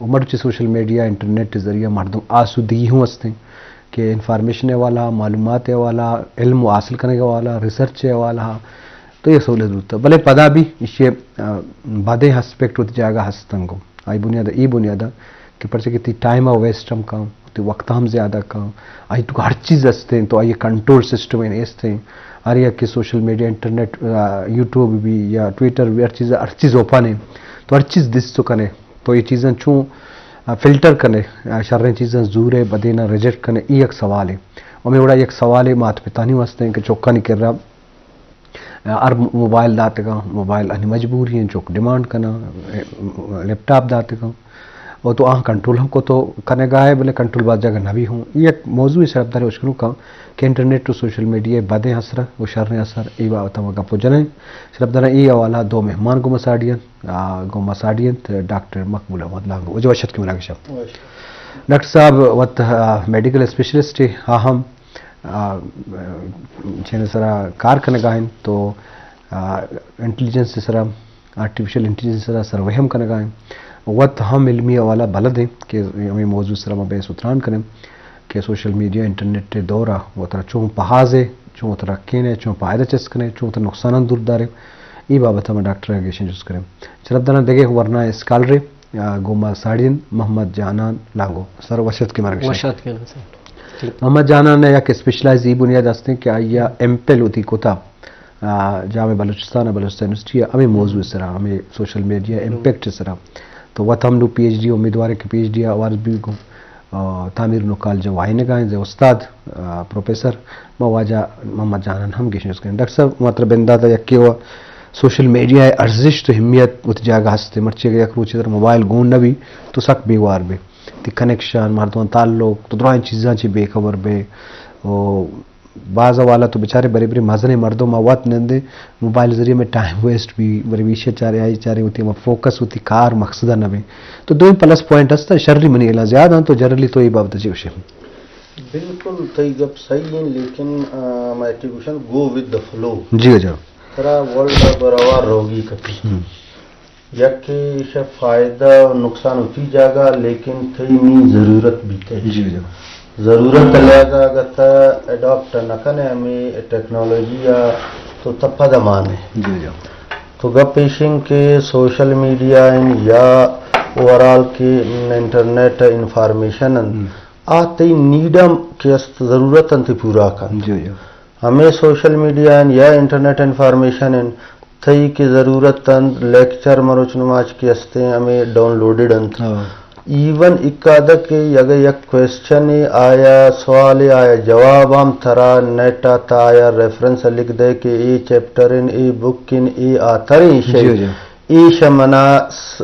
و مرچی social media, internet ءِ ذریعہ مردم آسودگی ہوں ہستیں کہ انفارمیشن ءِ حوالہ، معلومات ءِ حوالہ، علم و حاصل کنگ ءِ حوالہ، ریسرچ ءِ حوالہ، تو یہ سہولت بوتا۔ بلے پدا بھی ایشی، آ، بدیں اسپیکٹ وتی جاگہ ہستنگو۔ آئی بنیاد، ای بنیاد کہ پرچہ کہ تی ٹائم ءَ ویسٹ ہم کن، تی وقت ہم زیادہ کن، آئی تو ہر چیز ہستیں، تو آئی کنٹرول سسٹم استیں۔ ہر یک کہ سوشل میڈیا، انٹرنیٹ، آ، یوٹیوب بھی یا ٹویٹر بھی، ہر چیز، ہر چیز اوپن ہے، تو ہر چیز دست تو کنے۔ تو یہ چیزاں چون، آ، فلٹر کنے، آ، شریں چیزاں زور ہے، بدینا ریجیکٹ کنے، یہ ایک سوال ہے۔ ہمیں وڑا یک سوال ہے مات پتانی واسطے کہ چوکانی کرا ہر موبائل داتگاں، موبائل انی مجبوری ہیں، چوک ڈیمانڈ کناں، لیپ ٹاپ داتگاں۔ او تو آہاں کنٹرول ہم کو تو کنگا ہے، بلے کنٹرول باز جگہ نہ بھی ہوں۔ یہ ایک موضوع ہے، سرب دار اشکنو کا کہ انٹرنیٹ و سوشل میڈیا بدیں اثر و شریں اثر، ای بابت ہم گپ و جنیں۔ سرب دار ای حوالہ دو مہمان گو مساڑی انت، آ، گو مساڑی انت ڈاکٹر مقبول احمد لانگو۔ وجہ وشت کی مراگشہ۔ ڈاکٹر صاحب وت، آ، میڈیکل اسپیشلسٹ ہے، آ ہم آ، چین سرا کار کنگا انت تو، آ، انٹیلیجنس سرا، آرٹیفیشل انٹیلیجنس سرا سروے ہم کنگا انت۔ وت ہم علمی حوالہ بلد انت کہ ہمیں موضوع سرا ما بحث و تران کنیں کہ سوشل میڈیا، انٹرنیٹ ءِ دور ءَ وترا چون پہاز ہے، چون وترا رکھین ہے، چون پائدہ چست کنے، چون وترا نقصانان دور دارے، ای بابت ہم ڈاکٹر ءَ گیشن جست کنیں۔ چرب دانا دگہ ورنا اسکالر، آ، گوما ساڑین محمد جانان لانگو۔ سر وشت کے مرگ وشت کے سر۔ محمد جانان ءَ یک اسپیشلائز ای بنیاد ہستیں کہ آئی ءَ ایم پل وتی کتا، آ، جامعہ بلوچستان ءَ، بلوچستان یونیورسٹی ءَ ہمیں موضوع سرا، ہمیں سوشل میڈیا امپیکٹ سرا۔ تو وت ہم نو پی ایچ ڈی امیدوار ہے کہ پی ایچ ڈی آواز بھی گو، آ، تعمیر نو کالج وائنگا ہیں، زی استاد، آ، پروفیسر، ما واجہ محمد جانان ہم گیشن جست کنیں۔ ڈاکٹر صاحب، ما ترا بندات ءَ یکے و سوشل میڈیا ءِ ارزشت و اہمیت وتی جاگہ ہستے، مرچی اگر یک روچے در موبائل گون نہ بی تو سک بیوار بے۔ تی کنیکشن، مردمان تعلق، تو درائیں چیزاں چی بے خبر بے۔ و باز حوالہ تو بچارے برے برے مزنیں مردم ما وت نندے موبائل ذریعہ میں ٹائم ویسٹ بی، برے بیشے چارے آئی چارے وتی ہما فوکس وتی کار مقصد نہ بے۔ تو دوئیں پلس پوائنٹ ہستا، شری منی اعلان زیادہ ہیں، تو جنرلی تو یہ بابت چی گوشے؟ بالکل، تئی گپ صحیح ہیں، لیکن، آ، ما ایٹی گوشن، گو ود دا فلو۔ جی ہو جا۔ ترا ورلڈ ءَ برابر روگی کپی۔ ہم۔ یکے ایشا فائدہ و نقصان ہوتی جاگہ، لیکن تئی نی ضرورت بیتے۔ جی ہو جا۔ ضرورت لہذا اگر تا اڈاپٹ نہ کنے ہمیں ٹیکنالوجی یا تو تپا دمانے۔ جی ہو جا۔ تو گپ ایشن کہ سوشل میڈیا ان یا اوورال کہ انٹرنیٹ انفارمیشن ان، ہم۔ آ تئی نیڈ ہم کہ است، ضرورت انت پورا کنت۔ جی، جی۔ ہمیں سوشل میڈیا ان یا انٹرنیٹ انفارمیشن ان، تئی کہ ضرورت انت، لیکچر مروچ نماز کہ استیں، ہمیں ڈاؤنلوڈڈ انت۔ ہاں۔ ایون اکادہ کہ اگر یک کوئسچن ہے، آیا سوال ہے، آیا جواب ہم ترا نیٹ آتا، آیا ریفرنس لکھ دے کہ اے چیپٹر ان، اے بک ان، اے آتر ان شے۔ جی، جی۔ ایش منا س-،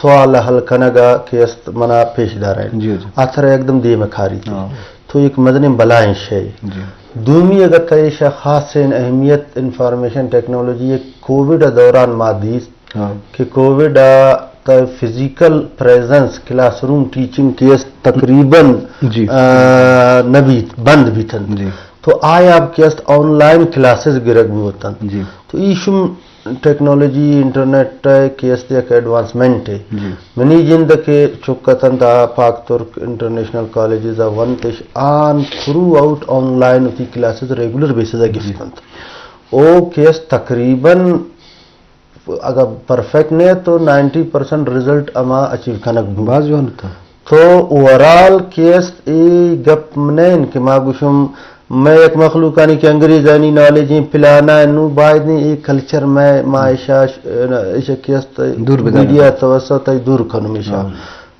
سوال حل کنگا کہ است منا پیش دارائیں۔ جی، جی۔ آ ترا یکدم دیم کاری تے۔ ہاں۔ تو یک مزنیں بلائیں شے۔ جی۔ دومی اگر تا ایشا خاصیں اہمیت انفارمیشن ٹیکنالوجی ہے، کووڈ دوران ما دیست، ہاں۔ کہ کووڈ تا physical presence class room teaching کہ است تقریباً، جی۔ آ، نبیت، بند بیتن۔ جی۔ تو آیا اب کہ است آن لائن کلاسز گرگ بوتن۔ جی۔ تو ایشم ٹیکنالوجی، انٹرنیٹ ء کہ است یک ایڈوانسمنٹ ہے۔ جی۔ منی جند کہ چک اتنت آ پاک ترک انٹرنیشنل کالجز ء ونتش، آن تھرو آؤٹ آن لائن وتی کلاسز ریگولر بیسز ء جی۔ گفتنت۔ او کہ است تقریباً اگر پرفیکٹ نہ تو نائنٹی پرسنٹ رزلٹ اما اچیو کنگ بو۔ باز جوان اتنت۔ تو اوورال کہ است اے گپ نہ انت کہ ما گوشم، مئے یک مخلوقانی کہ انگریزانی نالج ایں، پلانا ایں، نوں باید ایں اے کلچر مئے، ما ہم۔ ایشا ش-، ایشا کہ است دور بدارا۔ میڈیا توسط ای دور کنم ایشا۔ ہاں۔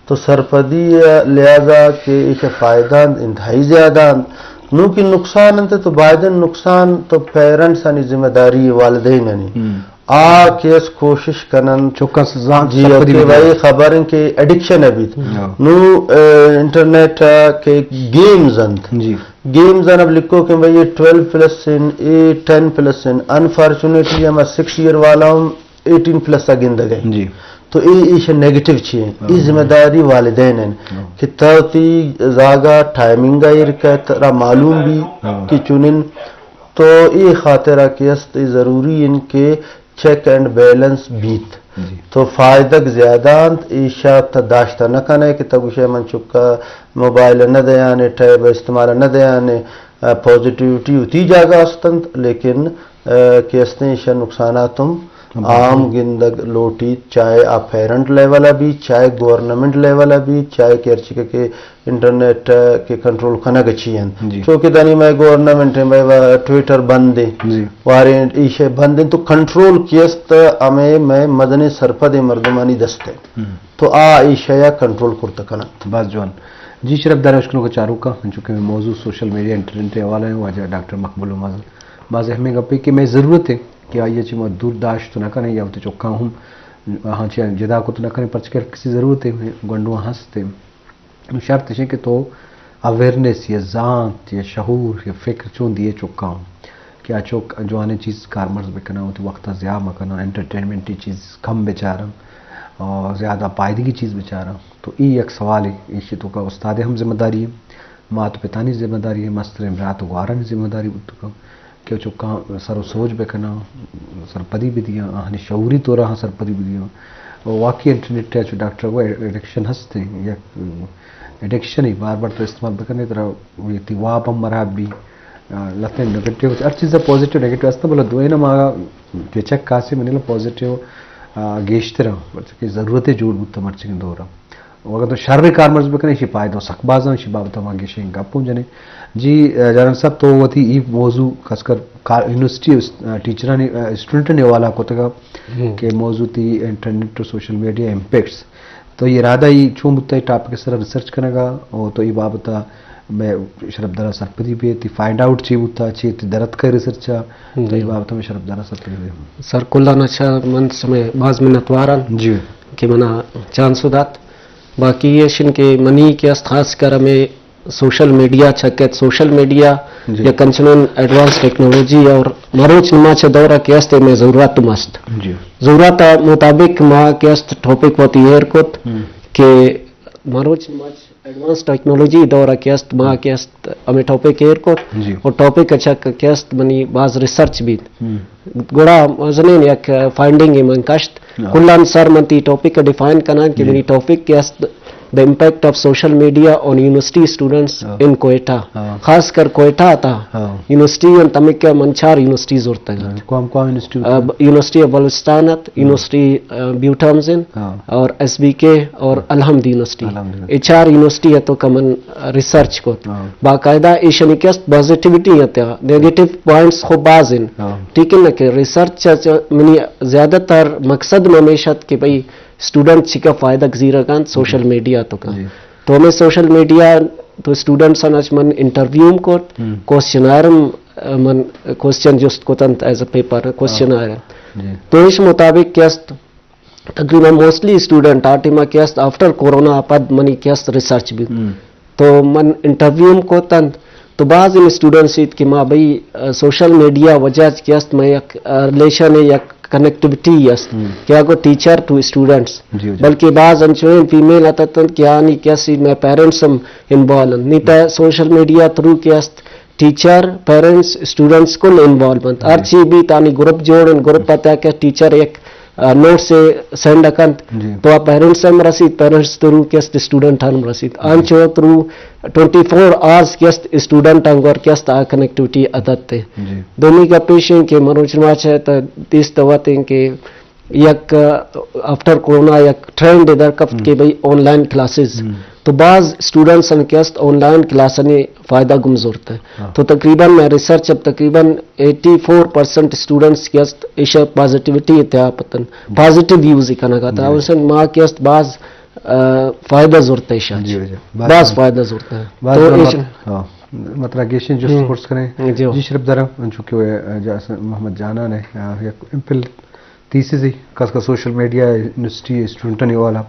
تو سرپدی لحاظا کہ ایشا فائدہ انت، انتہائی زیادہ انت۔ نوں کہ نقصان انت تو باید نقصان تو پیرنٹس آنی ذمہ داری، والدین آنی۔ ہم۔ آ کہ اس کوشش کنن۔ چکاں زانت جی، سرپدی کہ بدنت۔ بھائی خبر ہیں کہ ایڈکشن ہے بیت۔ ہاں۔ نو، اے، انٹرنیٹ، آ، کہ گیمز انت۔ جی۔ گیمز ان اب لکھو کہ بھائی یہ ٹویلو پلس ان، اے ٹین پلس ان۔ انفارچونیٹلی ہما سکس ایئر والا ہم ایٹین پلس آ گندگ ہے۔ جی۔ تو اے ایش نیگیٹو چی ہیں؟ ہاں۔ اے ذمہ داری والدین ہیں ہاں۔ کہ تو تی زاگا ٹائمنگ ایر کہ ترا معلوم بھی ہاں۔ کہ چنن تو اے خاطر ء کہ است، اے ضروری انت کہ چیک اینڈ بیلنس بیت۔ تو فائدگ زیادہ انت، ایشا تا داشتہ نہ کنے کہ تا گوشے من چکا موبائل نہ دیانے، ٹیب استعمال نہ دیانے۔ پازیٹیوٹی وتی جاگہ است انت، لیکن کہ استیں ایشا نقصانات ہم عام گندگ لوٹیت، چاہے آ پیرنٹ لیول ء بیت، چاہے گورنمنٹ لیول ء بیت، چاہے کہ ہرچی کہ انٹرنیٹ ء کہ کنٹرول کنگ ء چی انت۔ چونکہ دانی مئے گورنمنٹ ء مئے ٹویٹر بند انت، واریں ایشے بند انت، تو کنٹرول کی است ہمیں مئے مدنیں سرپدیں مردمانی دست ء۔ تو آ ایشے ء کنٹرول کرت کن انت۔ باز جوان۔ جی شرف دار اشکنوک چاروکاں، انچو کہ موضوع سوشل میڈیا انٹرنیٹ ء حوالہ ء واجہ ڈاکٹر مقبول مازن باز اہمیں گپے کہ مئے ضرورت ہے کہ آئی ء چہ ما دور داشت نہ کنیں یا وتی چکاں ہم آہاں چہ جدا کت نہ کنیں، پرچہ کہ ہر کسی ضرورت ہے، گونڈواں ہست ہے۔ نوں شرط اش کہ تو اویئرنیس یا زانت یا شعور یا فکر چون دیے چکاں کہ آ چک جوانیں چیز کارمرز بکناں، وتی وقت ء ضیاع مکناں، انٹرٹینمنٹی چیز کم بچاراں اور زیادہ پائدگی چیز بچاراں۔ تو ای یک سوالے، ایشی توکا استاد ہم ذمہ داری ہے، مات پتانی ذمہ داری ہے، مستریں برات و گوارانی ذمہ داری بوت کن کہ چکاں سر و سوج بکناں، سرپدی بدیاں، آہانی شعوری طور آہاں سرپدی بدیاں۔ و واقعی انٹرنیٹ ء چو ڈاکٹر گو ایڈکشن ہستیں، یک ایڈکشن ہی بار بار تو استعمال بکنے ترا وتی واب ہم مراب بی، آ، لہتیں نیگیٹو، ہر چیز پازیٹیو نیگیٹو ہستیں، بلے دوئیں ما چک کاسے منی پازیٹیو، آ، گیشتر ہیں، پرچہ کہ ضرورت جوڑ بوتا مرچی دور۔ و اگر تو شر کارمرز بکنے، ایشی فائدہ سک باز ہیں، ایشی بابت ما گیشیں گپ ہوں جنے۔ جی، آ، جانب صاحب، تو وتی ای موضوع خاص کر کار-، یونیورسٹی اس-، آ، ٹیچرانی، آ، اسٹوڈنٹانی حوالہ کتگا کہ موضوع تی انٹرنیٹ و سوشل میڈیا امپیکٹس۔ تو یہ ارادہ ای چون بوتا ہے ٹاپک سر ریسرچ کنگا، اور تو ای بابت میں شرف دارا سرپدی بے، تی فائنڈ آؤٹ چی بوتا، چی تی درت کا ریسرچ آ، تو ای بابت میں شرف دارا سرپدی بے۔ سر کلان اچھا، من سمے باز منتواران جی۔ کہ منا چانس دات۔ باقی یہ شن کہ منی کہ است خاص کر ہمیں سوشل میڈیا چکت، سوشل میڈیا یک انچنون ایڈوانس ٹیکنالوجی اور مروچ نما چہ دور کہ است میں ضرورت مست۔ جی۔ ضرورت مطابق ما کہ است ٹاپک وتی ایر کت کہ مروچ نما ایڈوانس ٹیکنالوجی دور کہ است ما کہ است ہمیں ٹاپک ایر کت۔ جی۔ اور ٹاپک اچھا کہ است منی باز ریسرچ بیت۔ گڑا مزنیں یک فائنڈنگ من کشت۔ کلان سر من تی ٹاپک ڈیفائن کناں کہ منی ٹاپک کہ است the impact of social media on university students in Quetta. خاص کر کوئٹہ تا یونیورسٹی ان تمک من چار یونیورسٹی زورتگ۔ کام کام یونیورسٹی؟ یونیورسٹی آف بلوچستان ات، یونیورسٹی بیوٹامز ان، اور ایس بی کے اور الحمد یونیورسٹی۔ اے چار یونیورسٹی اتو کہ من ریسرچ کت۔ باقاعدہ ایشنی کہ است پازیٹیوٹی اتیا، نیگیٹو پوائنٹس خو باز ان۔ ٹھیک ہے نا کہ ریسرچ منی زیادہ تر مقصد ہمیش ات کہ بھئی اسٹوڈنٹ چکا فائدہ گزیرہ کن سوشل میڈیا تو کن۔ تو ہمیں سوشل میڈیا تو اسٹوڈنٹس ان اچ من انٹرویو ہم کت، کوسچنائر ہم، من کوسچن جست کتنت ایز اے پیپر کوسچنائر۔ تو اس مطابق کہ است تقریباً موسٹلی اسٹوڈنٹ آ ٹیما کہ است آفٹر کورونا پد منی کہ است ریسرچ بیت۔ تو من انٹرویو ہم کتنت، تو بعض اسٹوڈنٹس ایت کہ ما بھئی سوشل میڈیا وجہ کہ است میں یک ریلیشن یک کنیکٹیوٹی است کہ اگو ٹیچر ٹو اسٹوڈنٹس، بلکہ بعض انچویں فیمیل اتنت کہ آنی کہ است میں پیرنٹس ہم انوالو انت، نی تا سوشل میڈیا تھرو کہ است ٹیچر، پیرنٹس، اسٹوڈنٹس کل انوالو انت۔ ہر چی بیت آنی گروپ جوڑ انت، گروپ پتہ کہ ٹیچر یک نوٹس سینڈ کنت تو آ پیرنٹس ہم رسیت، پیرنٹس تھرو کہ است اسٹوڈنٹ ہم رسیت۔ آنچو تھرو ٹوئنٹی فور آورز کہ است اسٹوڈنٹ انگور کہ است آ کنیکٹیوٹی اتت۔ دومی گپ ایش انت کہ مروچ ما چہ دیست وت انت کہ یک آفٹر کورونا یک ٹرینڈ در کفت کہ بھئی آن لائن کلاسز، تو بعض اسٹوڈنٹس ان کہ است آن لائن کلاسانی فائدہ گم زورت۔ تو تقریباً میں ریسرچ اب تقریباً ایٹی فور پرسنٹ اسٹوڈنٹس کہ است ایشا پازیٹیوٹی اتیا پتن، پازیٹیو یوز کنگا تا۔ اوسن ما کہ است بعض فائدہ زورت ایشا، بعض فائدہ زورت۔ تو مطلب گیشن جست پرس کریں۔ جی شرف دارم، انچو کہ محمد جانان ہے، یک امپل تھیسز ہی، خاص کر سوشل میڈیا یونیورسٹی اسٹوڈنٹانی حوالہ،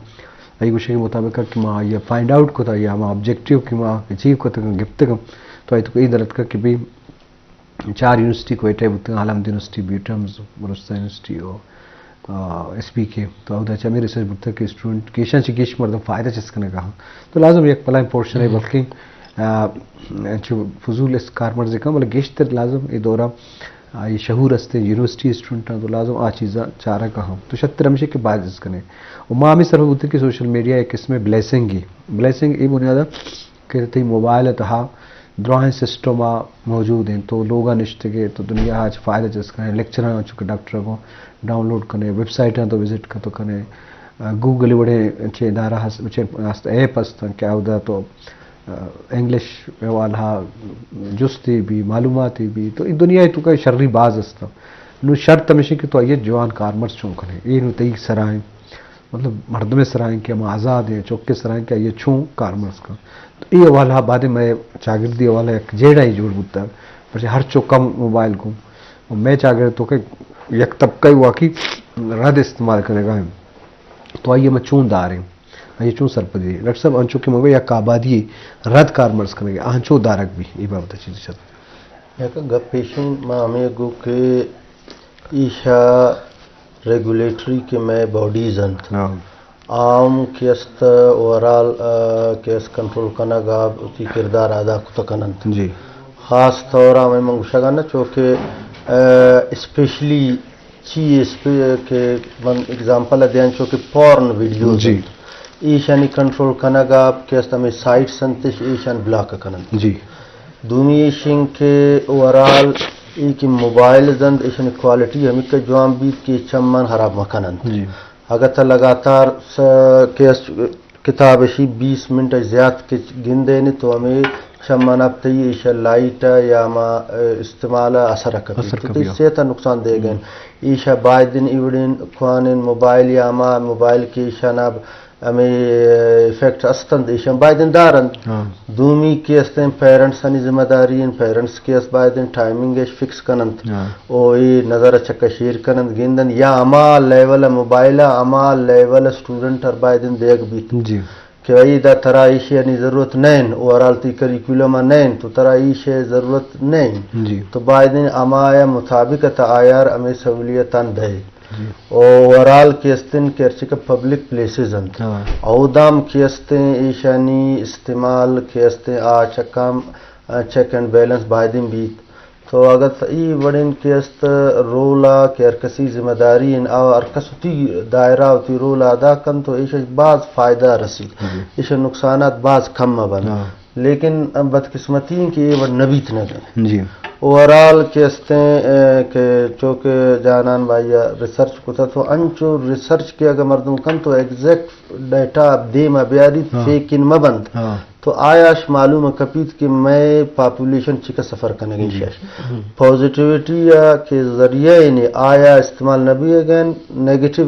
آئی گوشگ مطابق کہ ما یہ فائنڈ آؤٹ کتا یا ہما آبجیکٹیو کہ ما اچیو کتگ گپتگ، تو آئی تو یہ درت کا کہ بھئی چار یونیورسٹی کوئٹہ بوتگ، الحمد یونیورسٹی، بیوٹمز، بلوچستان یونیورسٹی اور ایس پی کے، تو اودا چمی ریسرچ بوتگ کہ اسٹوڈنٹ گیشاں چہ گیش مردم فائدہ چست کنگا ہاں۔ تو لازم یک بلائیں پورشن ہے، بلکہ چہ فضول اس کارمرز کم، بلکہ گیشتر لازم اے دورہ آئی شعور است، یونیورسٹی اسٹوڈنٹ آں، تو لازم آ چیزاں چارگ ءَ ہم۔ تو شرتر ہمیش کہ باز کنیں۔ و ما ہمے سرپد بوتیں کہ سوشل میڈیا ایک قسم بلیسنگ ہی، بلیسنگ اے بنیاد ءَ کہ تئی موبائل ءِ تہا دراہیں سسٹم آ موجود انت، تو لوگ ءَ نشتگے تو دنیا ءَ چہ فائدہ چست کنئے، لیکچراں چو کہ ڈاکٹر ءَ گوں ڈاؤن لوڈ کنئے، ویب سائٹاں تو وزٹ کت کنئے، گوگل وڑیں چہ ادارہ ہست، چہ ہست ایپ ہست کہ اودا تو انگلش ءِ حوالہ ءَ جستے بی، معلوماتے بی، تو اے دنیا ءِ توکا شری باز است۔ نوں شرط ہمیش کہ تو آئی ءَ جوان کارمرز چون کنئے، اے نوں تئی سرا ایں، مطلب مردم ءِ سرا ایں کہ ہما آزاد ایں، چک ءِ سرا ایں کہ آئی ءَ چون کارمرز کن۔ تو اے حوالہ ءَ بعد مئے چاگردی حوالہ ءَ یک جیڑہ ہی جوڑ بوتگ، پرچہ ہر چکا موبائل گوں، و مئے چاگرد ءِ توکا یک طبقہ واقعی رد استعمال کنگا ایں۔ تو آئی ءَ ما چون داریں؟ آئی ءَ چون سرپدی دئیں؟ ڈاکٹر صاحب، انچو کہ من گوں یک آبادی رد کارمرز کنگ ءَ، آ انچو دارگ بی، اے بابت ءَ چیزے شت؟ یک گپ ایش انت، ما ہمے گوں کہ ایشا ریگولیٹری کہ مئے باڈیز انت، ہاں۔ آ ہم کہ است اوورال، آ، کہ است کنٹرول کنگ ءَ وتی کردار ادا کت کن انت۔ جی۔ خاص طور ءَ ہمے من گوشگ ءَ نہ چو کہ، آ، اسپیشلی چی اس پہ کہ من ایگزامپل ءَ دیاں چو کہ پورن ویڈیوز جی۔ انت۔ ایشانی کنٹرول کنگ ءَ کہ است ہمے سائٹس انت، ایشان بلاک کن انت۔ جی۔ دومی ایش انت کہ اوورال اے کہ موبائلز انت، ایشانی کوالٹی ہمیکہ جوان بیت کہ چمان خراب مہ کن انت۔ جی۔ اگاں تو لگاتار س-، کہ است کتاب اشی بیس منٹ ءَ زیات کہ گندے نی تو ہمے چماں اب تئی ایشا لائٹ ءَ یا ہما، اے، استعمال ءَ اثر ءَ کپیت۔ اثر تو تئی کپیت۔ صحت ءَ نقصان دیگ ءَ۔ ہم۔ ایشا بایدن ایوڑیں کوانیں موبائل یا ہما موبائل کہ ایشان اب ہمے افیکٹ است انت، ایشان بایدن دار انت۔ ہاں۔ دومی کہ استیں پیرنٹس آنی ذمہ داری انت، پیرنٹس کہ است بایدن ٹائمنگ اش فکس کن انت۔ ہاں۔ او اے نظر ءَ چکا شیر کن انت، گند انت یا ہما لیول ءَ موبائل ءَ ہما لیول ءَ اسٹوڈنٹ ءَ بایدن دیگ بیت۔ جی۔ کہ بھئی دا ترا ایشی آنی ضرورت نہ انت، اوورال تئی کریکولم ءَ نہ انت، تو ترا ایشی ضرورت نہ انت۔ جی۔ تو بایدن ہما یا مطابق ءَ تا آیار ہمے سہولیت آن دئے۔ جی۔ اوورال کہ استن کہ ہرچی کہ پبلک پلیسز انت۔ ہاں۔ اودام کہ استیں ایشانی استعمال کہ استیں آ چکام، آ، چیک اینڈ بیلنس بایدن بیت۔ تو اگاں ت-، ای وڑیں کہ است رول ءَ کہ ہر کسی ذمہ داری انت، آ ہر کس وتی دائرہ وتی رول ءَ ادا کنت تو ایش باز فائدہ رسیت۔ جی۔ ایش نقصانات باز کم بنت۔ ہاں۔ لیکن بدقسمتی انت کہ اے وڑ نہ بیت نہ۔ جی۔ اوورال کہ استیں، اے، کہ چونکہ جانان بھائی ءَ ریسرچ کتا تو انچو ریسرچ کہ اگاں مردم کنت تو ایگزیکٹ ڈیٹا دیم ءَ بیاریت، ہاں۔ فیک ان مہ بنت۔ ہاں۔ تو آیاش معلوم کپیت کہ مئے پاپولیشن چکا سفر کنگ ءَ۔ جی۔ شش۔ ہم۔ پازیٹیوٹی ءَ کہ ذریعہ نے آیا استعمال نہ بیگ ءَ، نیگیٹو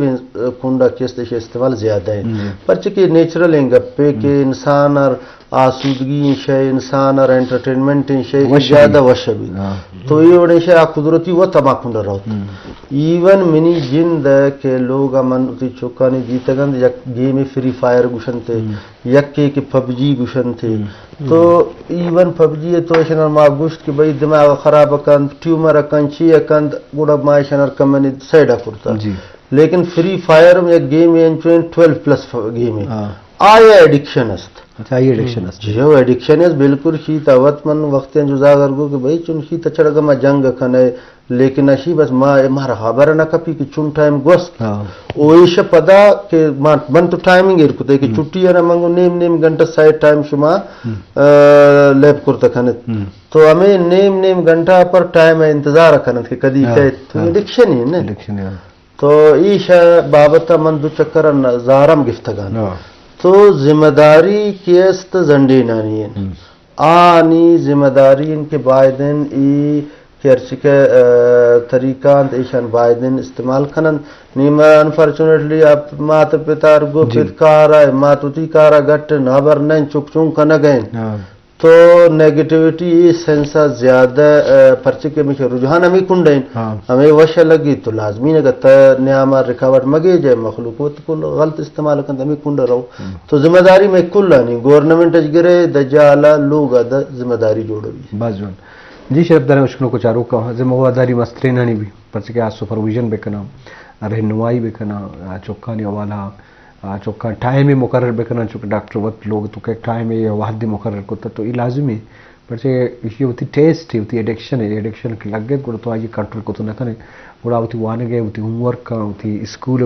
کنڈا کہ است ایشی استعمال زیادہ ہے۔ جی۔ پرچہ کہ نیچرل ہیں گپے کہ ہم۔ انسان اور آسودگی ہیں شے، انسان اور انٹرٹینمنٹ ہیں شے، وش زیادہ بھی۔ وش بھی۔ ہاں۔ تو یہ وڑے شے آ قدرتی و تما کنڈا رہت۔ ہم۔ ایون منی جند کہ لوگ من اتی چوکانی دیتگند یک گیم فری فائر گوشنتے۔ ہم۔ یکے کہ پب جی گوشنت۔ ہم۔ تو ایون پب جی تو اشنا ما گوشت کہ بھئی دماغ خراب کنت، ٹیومر کنت، چی کنت، گڑا ما اشنا کمنی سائیڈ کرتا۔ جی۔ لیکن فری فائر ہم یک گیم ہے، انچو ٹویلو پلس ف-، گیم ہے۔ ہاں۔ آیا ایڈکشن است۔ اچھا، آئی ایڈکشن است۔ جی ہو، ایڈکشن است، بالکل شی تا وت من وقت جو زاگر گو کہ بھئی چون شی تا چڑگا ما جنگ کنے، لیکن اشی بس ما، مارا خبر نہ کپی کہ چون ٹائم گوست۔ ہاں۔ او ایش پدا کہ ما، من تو ٹائمنگ ایر کتے کہ ہم۔ چھٹی ہے نا، من گو نیم نیم گھنٹہ سائے ٹائم شما، ہم۔ آ، لیب کرتا کنت۔ ہم۔ تو ہمیں نیم نیم گھنٹہ پر ٹائم انتظار کنت کہ کدی ہاں، کئیت۔ تو ہاں۔ ایڈکشن ہی نا۔ ایڈکشن ہی۔ تو ایش بابت من دو چکر ن-، زارم گفتگان۔ ہاں۔ تو ذمہ داری کہ است زنڈینانی انت۔ ہم۔ آنی ذمہ داری انت کہ بایدن ای کہ ہرچی کہ، آ، طریقہ انت ایشان بایدن استعمال کننت۔ نی ما انفارچونیٹلی اپ مات پتار گو جی۔ پت کارا، مات وتی کارا گٹ انت، ہبر نہ انت چک چون کنگ انت۔ ہاں۔ تو نیگیٹیوٹی ای سینس ء زیادہ، آ، پرچہ کہ ہمیشہ رجحان ہمیں کنڈ انت۔ ہاں۔ ہمیں وش لگی تو لازمی نہ گتا نیام ء رکاوٹ مگے جے مخلوق وت کل غلط استعمال کنت ہمیں کنڈ رو۔ ہم۔ تو ذمہ داری میں کل آنی گورنمنٹ اچ گرے دجال لوگ ء د ذمہ داری جوڑ بی۔ باز جوان۔ جی شرف داریں اشکنوک و چاروکاں، ذمہ واری مسترینانی بی، پرچہ کہ آ سپرویژن بکناں، رہنمائی بکناں، آ چکانی حوالہ، آ چکاں ٹائمے مقرر بکناں، چونکہ ڈاکٹر وت لوگ تو کہ ٹائمے یا وحدے مقرر کتا تو ای لازمی۔ پرچہ ایشی وتی ٹیسٹ ہے، وتی ایڈکشن ہے، ایڈکشن کہ لگت گڑا تو آئی کنٹرول کت نہ کنے، گڑا وتی وانگ ہے، وتی ہوم ورک، وتی اسکول